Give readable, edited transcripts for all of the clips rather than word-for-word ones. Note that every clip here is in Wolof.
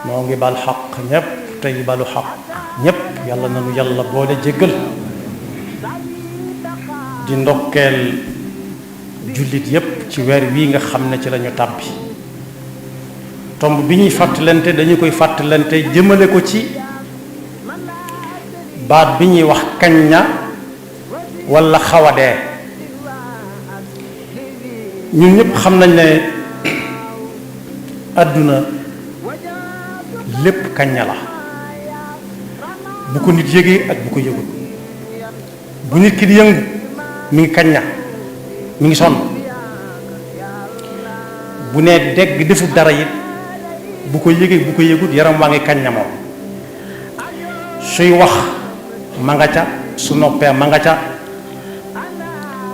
moo ngi bal xaq ñépp tey balu xaq ñépp yàlla na nu yàlla boole jéggal di ndokkeel jullit yépp ci weer wii nga xam ne ci lañu tàbbi tomb bi ñuy fàttalante dañu koy fàttalante jëmale ko ci baat bi ñuy wax kañña walla xawadee ñun ñépp xam nañ ne àdduna lépp kañña la bu ko nit yëgee ak bu ko yëgul bu nit ki di yëngu mi ngi kañña mi ngi sonn bu nee dégg defut dara it bu ko yëgee bu ko yëgut yaram waa ngi kañña moom suy wax ma nga ca su noppee ma nga ca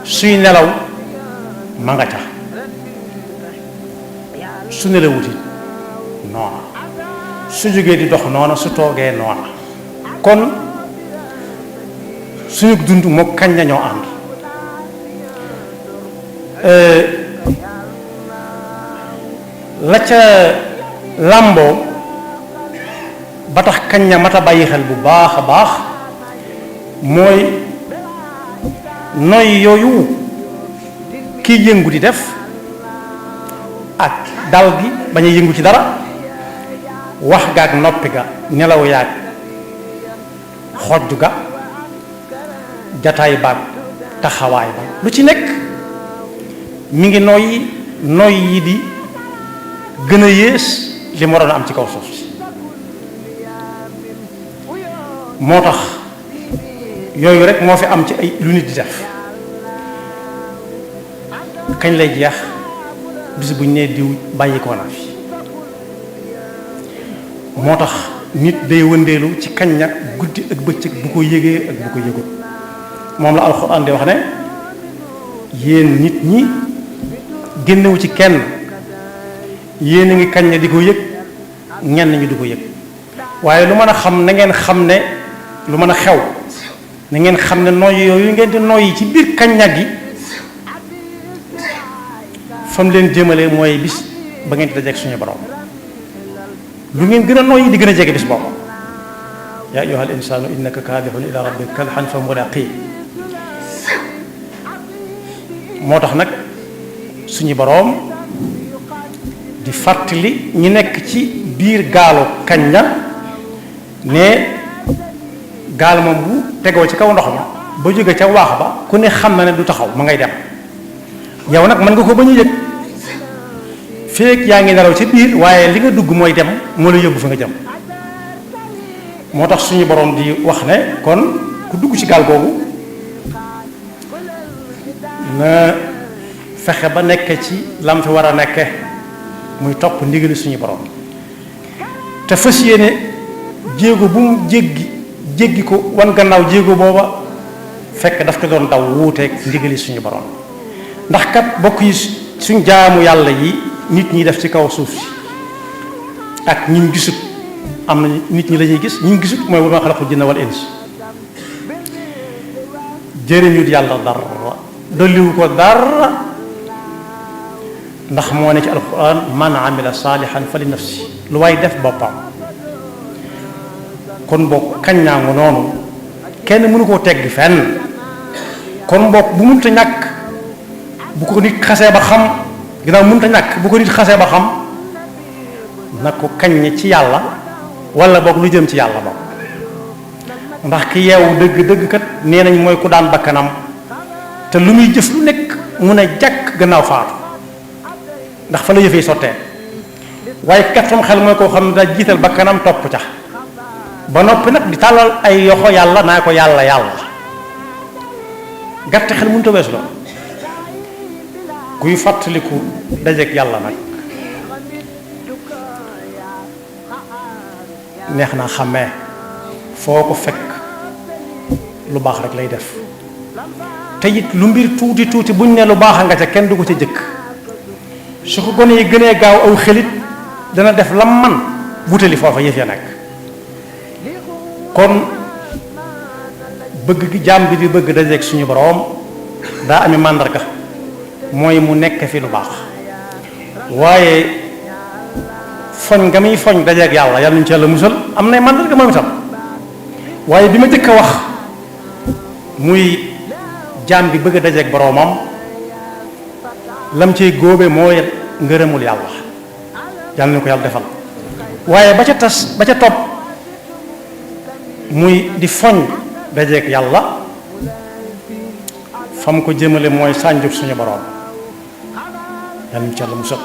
suy nelaw ma nga ca su nelawut it noona su jógee di dox noona su toogee noona kon suñu dund moo kañña ñoo ànd la ca làmboo ba tax kañña mat a bàyyi xel bu baax a baax mooy noy yooyu kiy yëngu di def ak dal gi bañ a yëngu ci dara wax gaag noppi ga nelaw yaag xojj ga jataay baag taxawaay ba lu ci nekk mi ngi noy yi di gën a yées li mu waroon a am ci kaw suuf si moo tax yooyu rek moo fi am ci ay lu nit di def kañ lay jeex bis buñ nee diw bàyyi ko na fi moo tax nit day wëndeelu ci kañña guddi ak bëccëg bu ko yëgee ak bu ko yëgut moom la alxuraan di wax ne yéen nit ñi génnewu ci kenn yéen a ngi kañña di ko yëg ñenn ñi du ko yëg waaye lu mën a xam na ngeen xam ne lu mën a xew na ngeen xam ne noyyi yooyu ngeen di noyyi ci biir kañña gi fam leen jëmale mooy bis ba ngeen di dajeek suñu borom lu ngeen gën a noyyi di gën a jege bis boobu yaa ayyuha al insaanu innaka kaadihun ila rabbika kadhan fa mulaqi moo tax nag suñu boroom di fàttali ñi nekk ci biir gaalu kañña ne gaal moom bu tegoo ci kaw ndox ma ba jóge ca waax ba ku ne xam na ne du taxaw ma ngay dem yow nag mën nga ko bañ a yëg feek yaa ngi nelaw ci biir waaye li nga dugg mooy dem moo la yóbbu fa nga jëm moo tax suñu boroom di wax ne kon ku dugg ci gaal googu na fexe ba nekk ci lam fi war a nekke muy topp ndigali suñu boroom te fas yéene jéego bu mu jéggi ko wan gannaaw jéego booba fekk daf ko doon daw wuuteeg ndigali suñu boroom ndax kat bokk yi suñ jaamu yàlla yi nit ñi def ci kaw suuf si ak ñi gisut am na nit ñi la ñuy gis ñi gisut mooy wa maa xalaqtu jinna wal ins jëriñut yàlla dara dolliwu ko dara ndax moo ne ci alquran man amila saalihan fa li nafsi lu waay def boppam kon boog kaññaangu noonu kenn mënu koo tegg fenn kon boog bu mënta ñàkk bu ko nit xasee ba xam ginnaaw mënta ñàkk bu ko nit xasee ba xam na ko kaññe ci yàlla wala boog lu jëm ci yàlla boog ndax ki yeewu dëgg kat nee nañ mooy ku daan bakkanam te lu muy jëf lu nekk mun a jàkk gannaaw faatu ndax fa la yëfee sottee waaye kattam xel mooy koo xam ne daa jiital bakkanam topp ca ba noppi nag di tàllal ay yoxo yàlla naa ko yàlla gàtt xel mënut a weesu la kuy fàttaliku dajeek yàlla nag neex naa xàmmee foo ko fekk lu baax rek lay def te it lu mbir tuuti buñ ne lu baax nga ca kenn du ko ca jëkk su ko gone yi gënee gaaw aw xelit dana def lam man wutali foofa yëf ya nekk kon bëgg gi jaam bi di bëgg dajeek suñu boroom daa ami màndarga mooy mu nekk fi lu baax waaye foñ nga muy foñ dajeeg yàlla yàlla ñu ci yàlla musal am nay màndarga moom itam waaye bi ma jëkk a wax muy jaam bi bëgg a dajeeg boroomam lam ciy góobe mooy ngërëmul yàlla yàlla ñu ko yàlla defal waaye ba ca topp muy di foñ dajeeg yàlla fam ko jëmale mooy sànjub suñu boroom yàlla ñu ci yàlla musal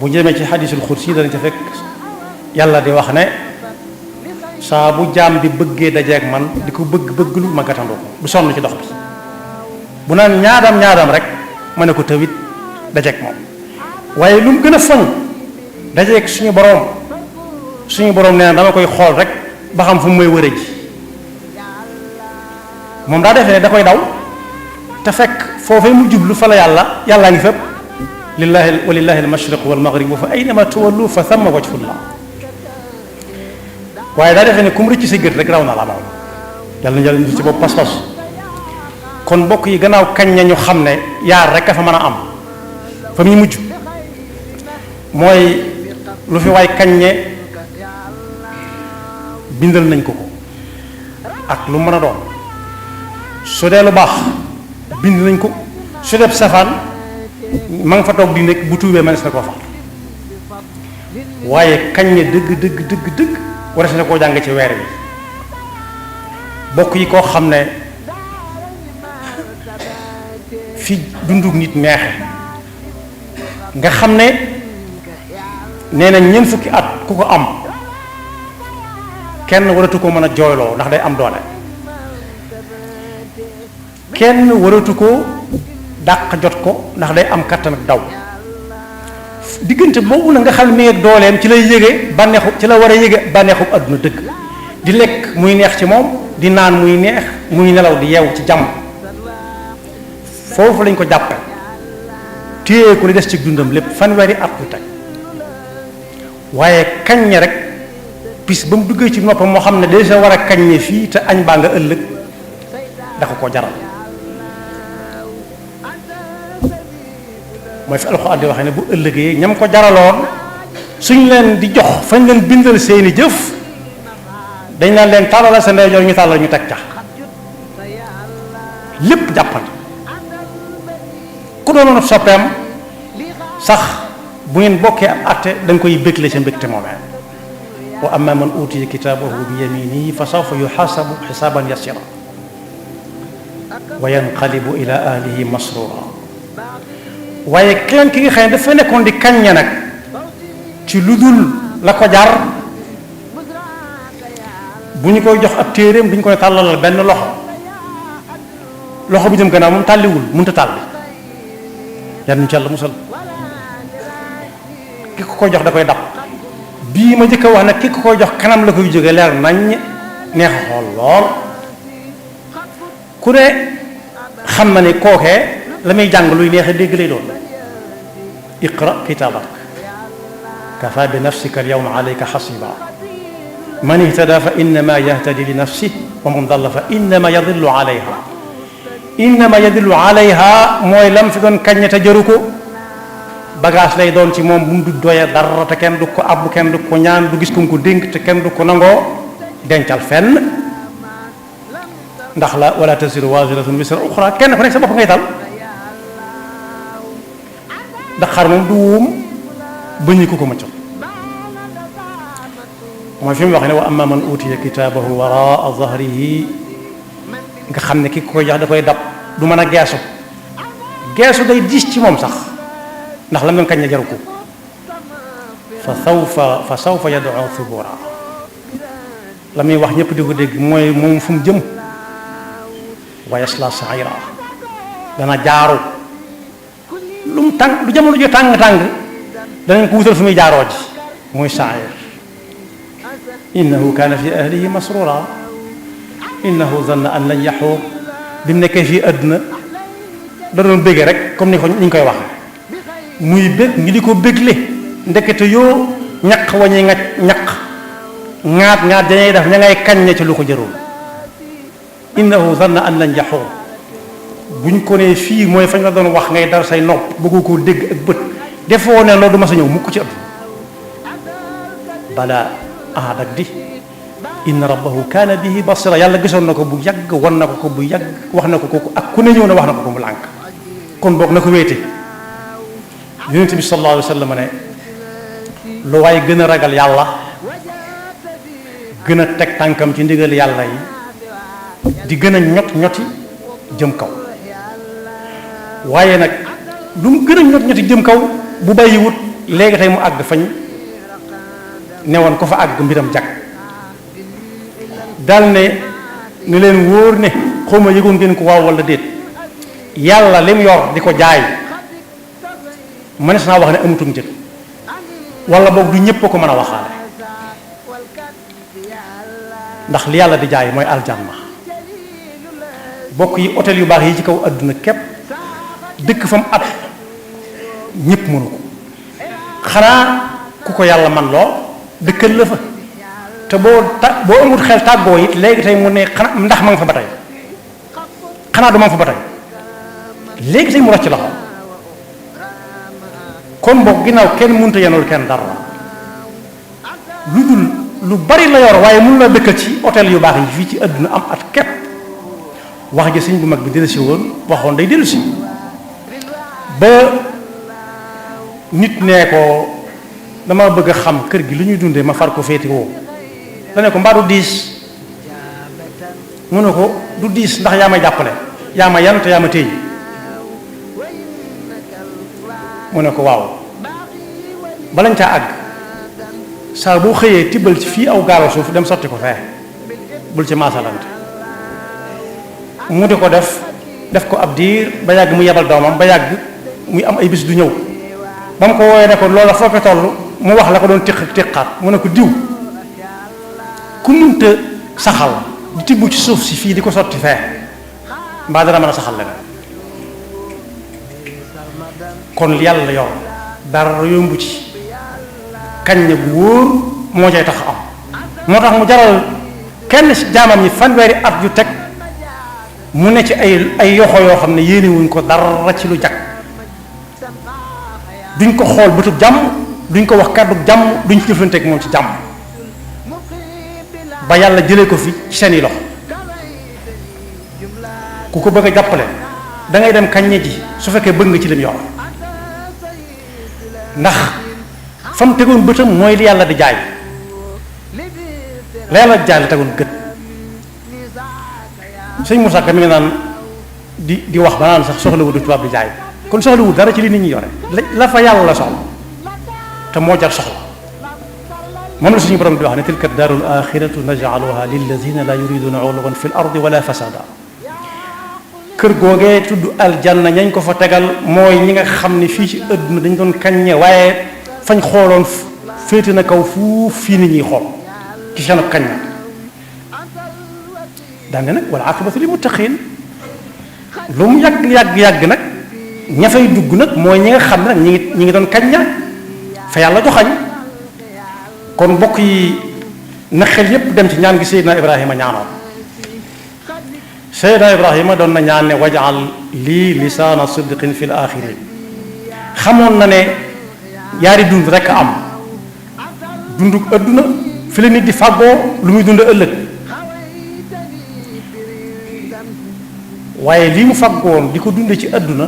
bu jëmee ci xadiisul xudsi danañ ca fekk yàlla di wax ne saa bu jaam bi bëggee dajeeg man di ko bëgglu ma gàttandu ko du sonn ci dox bi bu naan ñaadam rek ma ne ko tawit dajeeg moom waaye lu mu gën a foñ dajeeg suñu boroom nee na dama koy xool rek ba xam fu mu may wëre ji moom daa defee ne da koy daw te fekk foofee mu jublu fa la yàllaa ngi fépp walillahi almashriq walmaghrib fa aynama tuwallu fa thamma wajhullah waaye daa defee ne kum rëcc sa gët rek raw na la moom yàlla na yàlla ci bopp pas-pas kon mbokk yi gannaaw kañ ñu xam ne yaar rek a fa mën a am fa muy mujj mooy lu fi waay kaññe bindal nañ ko ak lu mën a doon su dee lu baax bind nañ ko su dee safaan ma nga fa toog di nekk bu tuubee mënees na koo far waaye kaññe dëgg war na koo jàng ci weer wi bokk yi koo xam ne fi dundug nit neexe nga xam ne nee na ñeent fukki at ku ko am kenn waratu ko mën a jooyloo ndax day am doole kenn waratu ko dàq jot ko ndax day am kattan ak daw diggante boobu na nga xam ne dooleem ci lay yége bànneexu ci la war a yége bànneexu àdduna dëgg di lekk muy neex ci moom di naan muy neex muy nelaw di yeewu ci jàmm foofu lañ ko jàppe téye ko li des ci dundam lépp fanweeri at lu teg waaye kaññe rek bis ba mu duggee ci noppam moo xam ne déjà war a kaññe fii te añ baa nga ëllëg dafa ko jaral mooy fi alxuraan di waxee ne bu ëllëgee ñam ko jaraloon suñ leen di jox fañ leen bindal seeni jëf dañ naan leen tàllal sa ndeyjoor ñu tàllal ñu teg ca lépp jàppal ku doonoon soppeem sax bu ngeen bokkee ab àtte da nga koy bégle sa mbégte moomee wa amma man utiya kitaabahu bi yaminihi fa sawfa yuxaasabu xisaaban yasira wa yanqalibu ila ahlihi masrura waaye keneen ki nga xam ne dafa nekkoon di kaññe nag ci lu dul la ko jar bu ñu koy jox ab téeréem du ñu koy tàllalal benn loxo bi jëm gannaaw moom tàlliwul mënut a tàlli yal nañu ci Yàlla musal ki ko koy jox da koy dab bii ma njëkk a wax nag ki ko koy jox kanam la koy jóge leer nañ neex a xool lool ku ne xam na ne kookee la muy jàng luy neex a dégg lay doon iqra kitaabak kafa bi nafsika al yawma alayka xasiba man ihtada fa innama yahtadi li nafsih wa man dalla fa innama yadillu alayha mooy lam fi doon kaññe te jaru ko bagage lay doon ci moom bu mu du doye dara te kenn du ko abbu kenn du ko ñaan du gis ko ko dénk te kenn du ko nangoo dencal fenn ndax la wala tasiru waziratun wisra uxra kenn ku nekk sa bopp ngay tal ndax xar moom du wuum bëñi ko maccal mooy fi mu wax ne wa amma man utiya kitaabahu waraa zahrihi nga xam ne ki koy jox da koy dab du mën a geesu day diis ci moom sax ndax la mu kañ ne jaru ko fa sawfa yad'u thubura la muy wax ñëpp di ko dégg mooy moom fu mu jëm wa yasla sa'ira dana jaaru lu mu tàng lu jamono ju tàng-tàng danañ ko wutal fu muy jaaroo ji muy sa'ir innahu kaana fi ahlihi masrura innahu zanna an lan yaxuur bi mu nekkee fii àdduna da doon bége rek comme ni ñu koy wax muy bég ngi di ko bégle ndekete yoo ñaq wañuy ñaq ŋaat dañuy def ña ngay kañ ne ci lu ko jërul innahu zanna an lan yaxuur buñ ko nee fii mooy fañ la doon wax ngay dar say nopp bëggu koo dégg ak bët defoo ne loolu du ma sa ñëw mukk ci àdduna bala dak di inna rabbahu kaana bihi basira yàlla gisoon na ko bu yàgg wan na ko bu yàgg wax na ko kooku ak ku ne ñëw na wax na ko mu lànk kon boog na ko wéete yonent bi sallallahu alayhi wa sallam ne lu waay gën a ragal yàlla gën a teg tànkam ci ndigal yàlla yi di gën a ñoti jëm kaw waaye nag lu mu gën a ñoti jëm kaw bu bàyyiwut léegi tey mu àgg fañ newoon ko fa àgg mbiram jag dal ne ni leen wóor ne xawma yëgoon ngeen ko waaw wala déet yàlla lim yor di ko jaay mënees naa wax ne amutum njëg wala boog du ñépp a ko mën a waxaale ndax li yàlla di jaay mooy aljanna bokk yi hôtel yu baax yi ci kaw adduna képp dëkk fam at ñépp mënu ko xanaa ku ko yàlla man loo dëkkal la fa te boo amut xel tàggoo it léegi tey mu ne xanaa ndax ma nga fa ba tey xanaa du ma fa ba tey léegi tey mu rocc loxo kon boog ginnaaw kenn mënut a yenul kenn dara lu dul lu bari la yor waaye mun la dëkkal ci hôtel yu baax yi fii ci àdduna am at képp wax ji sëñ bu mag bi dellusi woon waxoon day dellusi ba nit nee ko dama bëgg a xam kër gi lu ñuy dundee ma far ko féeti woo dane ko mbaa du diis mu ne ko du diis ndax yaa may jàppale yaa ma yan te yaa ma téye mu ne ko waaw balañ caa àgg saa boo xëyee tibbal ci fii aw gaalo suuf dem sotti ko fee bul ci maasalante mu di ko def ko ab diir ba yàgg mu yebal doomam ba yàgg muy am ay bis du ñëw ba mu ko wooyee ne ko loola foofe toll mu wax la ko doon téqaat mu ne ko diw ku munta saxal di tibb ci suuf si fii di ko sotti fee mbaa dana mën a saxal leneen kon yàlla yor dara yombu ci kañ bu wóor moo cay tax am moo tax mu jaral kenn ci jaamam ñi fanweeri at yu teg mu ne ci ay yoxo yoo xam ne yéenewuñ ko dara ci lu jag duñ ko xool bëtub jàmm duñ ko wax kàddu jàmm duñ ci jëflanteeg moom ci jàmm ba yàlla jëlee ko fi ci seeni loxo ku ko bëgg a jàppale da ngay dem kaññe ji su fekkee bëgg nga ci lim yor ndax fa mu tegoon bëtam mooy li yàlla di jaay la yàlla di jaay la tegoon gët sëñ Moussa Ka mi ngi naan di wax ba naan sax soxlawul du tubaab di jaay kon soxlawul dara ci li nit ñi yore la fa yàlla la soxla te moo jar soxla moom la suñu borom di wax ne tilka daarul axiratu naj'aluha lilladina la yuriduna uluwan fi l ardi wala fasada kër googee tudd aljanna ñañ ko fa tegal mooy ñi nga xam ne fii ci àdduna dañ doon kaññe waaye fañ xooloon féete na kaw fuuf fii ni ñuy xool ci seen kañ na daan ne nag wala aqibatu li muttaqin lu mu yàgg nag ña fay dugg nag mooy ñi nga xam ne nag ñi ngi doon kañ ña fa yàlla joxañ kon mbokk yi na xel yépp dem ci ñaan gi Seydina Ibrahima ñaanoon Seydina Ibrahima doon na ñaan ne wajal lii lisaana sidqin fi l axirin xamoon na ne yaari dund rekk am dunduk adduna fi la nit di fàggoo lu muy dund ëllëg waaye lii mu fàggoon di ko dunde ci adduna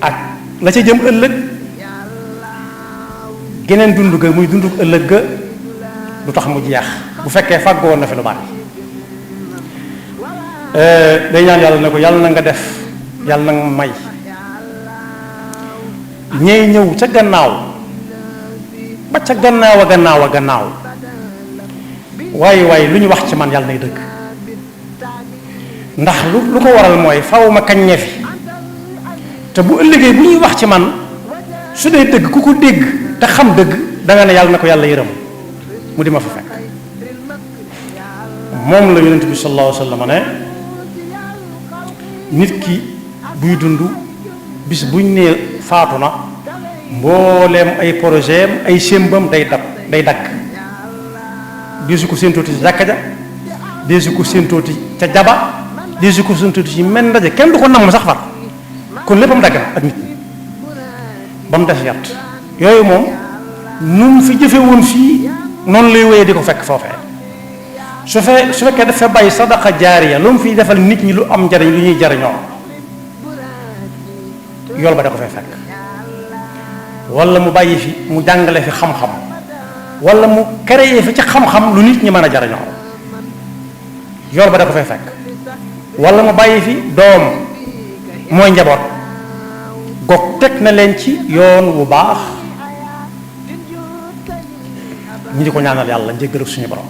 ak la ca jëm ëllëg geneen dund ga muy dunduk ëllëg ga du tax mu jeex bu fekkee fàggoon na fi lu bari day ñaan yàlla ne ko yàlla na nga def yàlla na nga may ñey ñëw ca gannaaw ba ca gannaaw a gannaaw waaye lu ñu wax ci man yàlla nay dëgg ndax lu ko waral mooy faw ma kañ ñe fi te bu ëllëgee bu ñuy wax ci man su dee dëgg ku ko dégg te xam dëgg danga ne yàlla na ko yàlla yërëm mu di ma fa fekk moom la yonent bi sallallahu alayhi wa sallam ne nit ki buy dund bis buñ nee faatu na mbooleem ay projet am ay sémbam day dakk deesu ko séentooti ci jàkka ja deesu ko séentooti ca jaba deesu ko séentooti ci men ndaje kenn du ko namm sax far kon léppam dagg na ak nit ñi ba mu des yat yooyu moom nun fi jëfe woon fii noonu lay wéyee di ko fekk foofee su fekkee dafa bàyyi sadaqa jaariya lu mu fiy defal nit ñi lu am njariñ lu ñuy jariñoo yool ba da ko fay fekk wala mu bàyyi fi mu jàngale fi xam-xam wala mu créé fi ci xam-xam lu nit ñi mën a jariñoo yool ba da ko fay fekk wala mu bàyyi fi doom mooy njaboot goog teg na leen ci yoon wu baax ñu di ko ñaanal yàlla njéggal suñu borom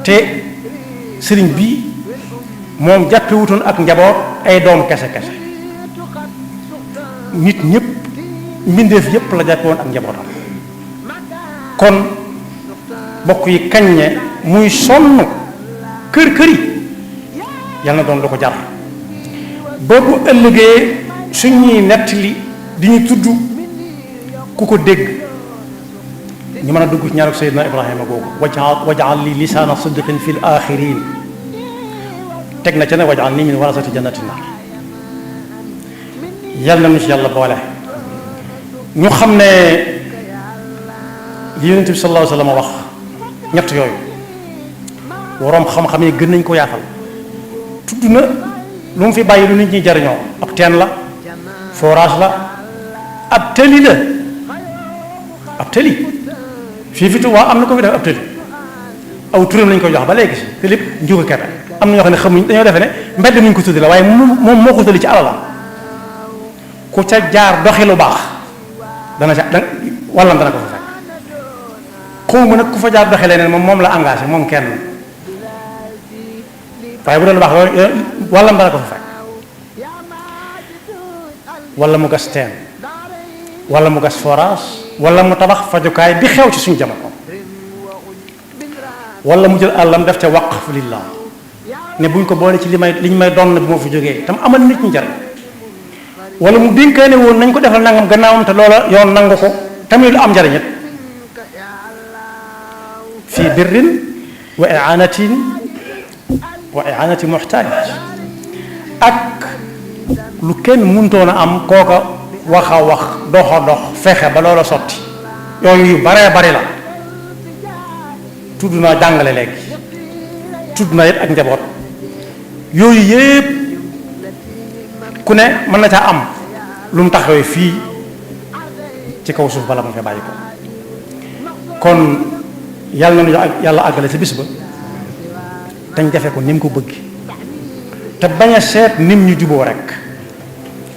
te sëriñ bi moom jàppewutoon ak njaboot ay doom kese kese nit ñëpp mbindeef yëpp la jàppe woon ak njabootam kon bokk yi kañ ne muy sonn kër yi yàlla na doon lu ko jar ba bu ëllëgee suñuy nettali di ñu tudd ku ko dégg ñu mën a dugg ci ñaar ak Seydina Ibrahima googu wajaal li lisaana sidqin fi l axirin teg na ca ne wajaal nii min warasati jannati naar yàlla na ñu ci yàlla boole ñu xam ne li Yonent bi sallallahu alayhi wa sallam wax ñett yooyu waroom xam-xam yi gën nañ ko yaatal tudd na lu mu fi bàyyi lu nit ñi jariñoo ab teen la forage la ab tëli la ab tëli fii fi Tuubaa am na ko fi def ab tëli aw turam lañ koy jox ba léegi si te lépp njuga kebe am na ñoo xam ne xamuñ dañoo defe ne mbedd muñ ko tuddi la waaye moom moo ko tëli ci alalam ku ca jaar doxi lu baax dana wallam dana ko fa fekk xawma nag ku fa jaar doxi leneen moom la engagé moom kenn waaye bu doon lu baax loolu wallam dana ko fa fekk wala mu gas teen wala mu gas forage wala mu tabax fajukaay bi xew ci suñu jamono wala mu jël àllam def ca waqf lillah ne buñ ko boole ci li ñu may doon na bi moo fi jógee tam amal nit ñi njariñ wala mu dénkaane woon nañ ko defal nangam gannaawam te loola yoon nangu ko tamit lu am njariñ it fii birrin wa i'anati muhtaaj ak lu kenn mënutoon a am kooka wax a wax dox a dox fexe ba loola sotti yooyu yu baree bari la tudd naa jàngale léegi tudd naa it ak njaboot yooyu yépp ku ne mën na caa am lu mu taxawee fii ci kaw suuf bala mu fee bàyyi ko kon yàlla na yàlla àggale sa bis ba dañ defe ko ni mu ko bëgg te bañ a seet nim ñu juboo rek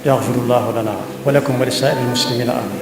yaxfirullahu lana wa lakum wa li saa'iril muslimina amin